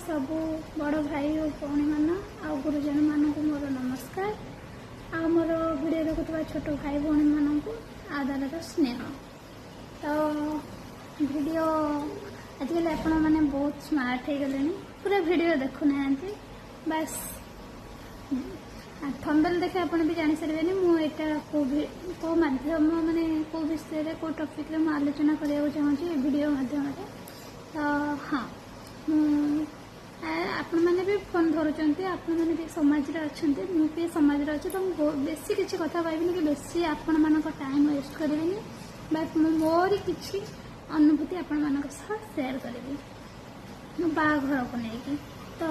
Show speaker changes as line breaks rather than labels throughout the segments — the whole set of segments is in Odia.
ସବୁ ବଡ଼ ଭାଇ ଓ ଭଉଣୀମାନ ଆଉ ଗୁରୁଜନମାନଙ୍କୁ ମୋର ନମସ୍କାର ଆଉ ମୋର ଭିଡ଼ିଓ ଦେଖୁଥିବା ଛୋଟ ଭାଇ ଭଉଣୀମାନଙ୍କୁ ଆଦରର ସ୍ନେହ। ତ ଭିଡ଼ିଓ, ଆଜିକାଲି ଆପଣମାନେ ବହୁତ ସ୍ମାର୍ଟ ହେଇଗଲେଣି, ପୁରା ଭିଡ଼ିଓ ଦେଖୁନାହାନ୍ତି। ବାସ୍, ଥମ୍ବନେଲ୍ ଦେଖି ଆପଣ ବି ଜାଣିସାରିବେନି ମୁଁ ଏଇଟା କେଉଁ ମାଧ୍ୟମ, ମାନେ କେଉଁ ବିଷୟରେ, କେଉଁ ଟପିକ୍ରେ ମୁଁ ଆଲୋଚନା କରିବାକୁ ଚାହୁଁଛି ଏ ଭିଡ଼ିଓ ମାଧ୍ୟମରେ। ତ ହଁ, ମୁଁ ଆପଣମାନେ ବି ଫୋନ୍ ଧରୁଛନ୍ତି, ଆପଣମାନେ ବି ସମାଜରେ ଅଛନ୍ତି, ମୁଁ ବି ସମାଜରେ ଅଛି। ତ ମୁଁ ବେଶୀ କିଛି କଥା କହିବିନି କି ବେଶୀ ଆପଣମାନଙ୍କ ଟାଇମ୍ ୱେଷ୍ଟ କରିବିନି। ବାସ୍, ମୁଁ ମୋରି କିଛି ଅନୁଭୂତି ଆପଣମାନଙ୍କ ସହ ସେୟାର କରିବି ମୋ ବାହାଘରକୁ ନେଇକି। ତ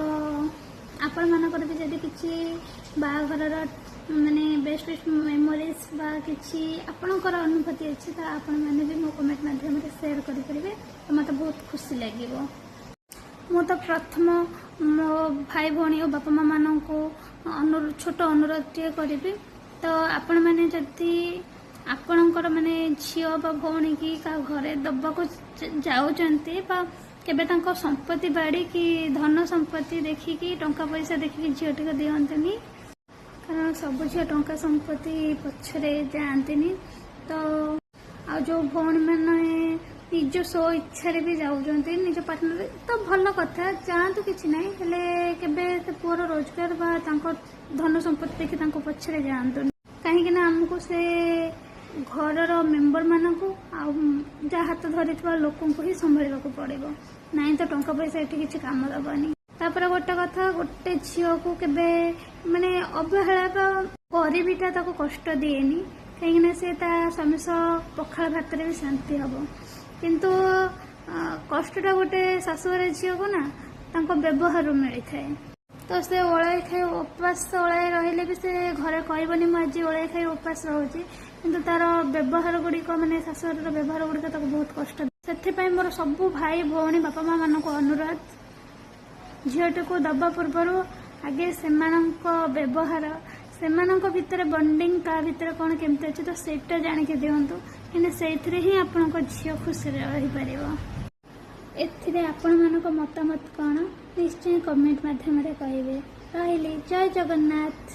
ଆପଣମାନଙ୍କର ବି ଯଦି କିଛି ବାହାଘରର ମାନେ ବେଷ୍ଟ ବେଷ୍ଟ ମେମୋରିଜ୍ ବା କିଛି ଆପଣଙ୍କର ଅନୁଭୂତି ଅଛି, ତ ଆପଣମାନେ ବି ମୋ କମେଣ୍ଟ ମାଧ୍ୟମରେ ସେୟାର କରିପାରିବେ। ତ ମୋତେ ବହୁତ ଖୁସି ଲାଗିବ। ମୁଁ ତ ପ୍ରଥମ ମୋ ଭାଇ ଭଉଣୀ ଓ ବାପା ମା ମାନଙ୍କୁ ଛୋଟ ଅନୁରୋଧଟିଏ କରିବି। ତ ଆପଣମାନେ ଯଦି ଆପଣଙ୍କର ମାନେ ଝିଅ ବା ଭଉଣୀ କି କାହା ଘରେ ଦେବାକୁ ଯାଉଛନ୍ତି ବା କେବେ ତାଙ୍କ ସମ୍ପତ୍ତି ବାଡ଼ି କି ଧନ ସମ୍ପତ୍ତି ଦେଖିକି, ଟଙ୍କା ପଇସା ଦେଖିକି ଝିଅଟିକୁ ଦିଅନ୍ତୁନି। କାରଣ ସବୁ ଝିଅ ଟଙ୍କା ସମ୍ପତ୍ତି ପଛରେ ଯାଆନ୍ତିନି। ତ ଆଉ ଯେଉଁ ଭଉଣୀମାନେ ନିଜ ସ୍ୱ ଇଚ୍ଛାରେ ବି ଯାଉଛନ୍ତି ନିଜ ପାର୍ଟନର, ତ ଭଲ କଥା, ଯାଆନ୍ତୁ, କିଛି ନାହିଁ। ହେଲେ କେବେ ସେ ପୁଅର ରୋଜଗାର ବା ତାଙ୍କ ଧନ ସମ୍ପତ୍ତି ଦେଖି ତାଙ୍କ ପଛରେ ଯାଆନ୍ତୁନି। କାହିଁକି ନା ଆମକୁ ସେ ଘରର ମେମ୍ବରମାନଙ୍କୁ ଆଉ ଯାହା ହାତ ଧରିଥିବା ଲୋକଙ୍କୁ ହିଁ ସମ୍ଭାଳିବାକୁ ପଡ଼ିବ। ନାହିଁ ତ ଟଙ୍କା ପଇସା ଏଠି କିଛି କାମ ଦେବନି। ତାପରେ ଗୋଟେ କଥା, ଗୋଟେ ଝିଅକୁ କେବେ ମାନେ ଅବହେଳା ବା ଗରିବୀଟା ତାକୁ କଷ୍ଟ ଦିଏନି, କାହିଁକିନା ସେ ତା ସ୍ୱାମୀ ସହ ପଖାଳ ଭାତରେ ବି ଶାନ୍ତି ହବ। କିନ୍ତୁ କଷ୍ଟଟା ଗୋଟେ ଶାଶୁଘର ଝିଅକୁ ନା ତାଙ୍କ ବ୍ୟବହାରରୁ ମିଳିଥାଏ। ତ ସେ ଓଳାଏ ଖାଇ ଉପାସ ଓଳାଏ ରହିଲେ ବି ସେ ଘରେ କହିବନି, ମୁଁ ଆଜି ଓଳାଏ ଖାଇ ଉପାସ ରହୁଛି। କିନ୍ତୁ ତାର ବ୍ୟବହାର ଗୁଡ଼ିକ, ମାନେ ଶାଶୁଘରର ବ୍ୟବହାର ଗୁଡ଼ିକ ତାକୁ ବହୁତ କଷ୍ଟ ଦିଏ। ସେଥିପାଇଁ ମୋର ସବୁ ଭାଇ ଭଉଣୀ, ବାପା ମା ମାନଙ୍କୁ ଅନୁରୋଧ, ଝିଅଟିକୁ ଦେବା ପୂର୍ବରୁ ଆଗେ ସେମାନଙ୍କ ବ୍ୟବହାର, ସେମାନଙ୍କ ଭିତରେ ବଣ୍ଡିଙ୍ଗ କାହା ଭିତରେ କ'ଣ କେମିତି ଅଛି, ତ ସେଇଟା ଜାଣିକି ଦିଅନ୍ତୁ। କାହିଁକିନା ସେଇଥିରେ ହିଁ ଆପଣଙ୍କ ଝିଅ ଖୁସିରେ ରହିପାରିବ। ଏଥିରେ ଆପଣମାନଙ୍କ ମତାମତ କ'ଣ, ନିଶ୍ଚୟ କମେଣ୍ଟ ମାଧ୍ୟମରେ କହିବେ। ରହିଲି, ଜୟ ଜଗନ୍ନାଥ।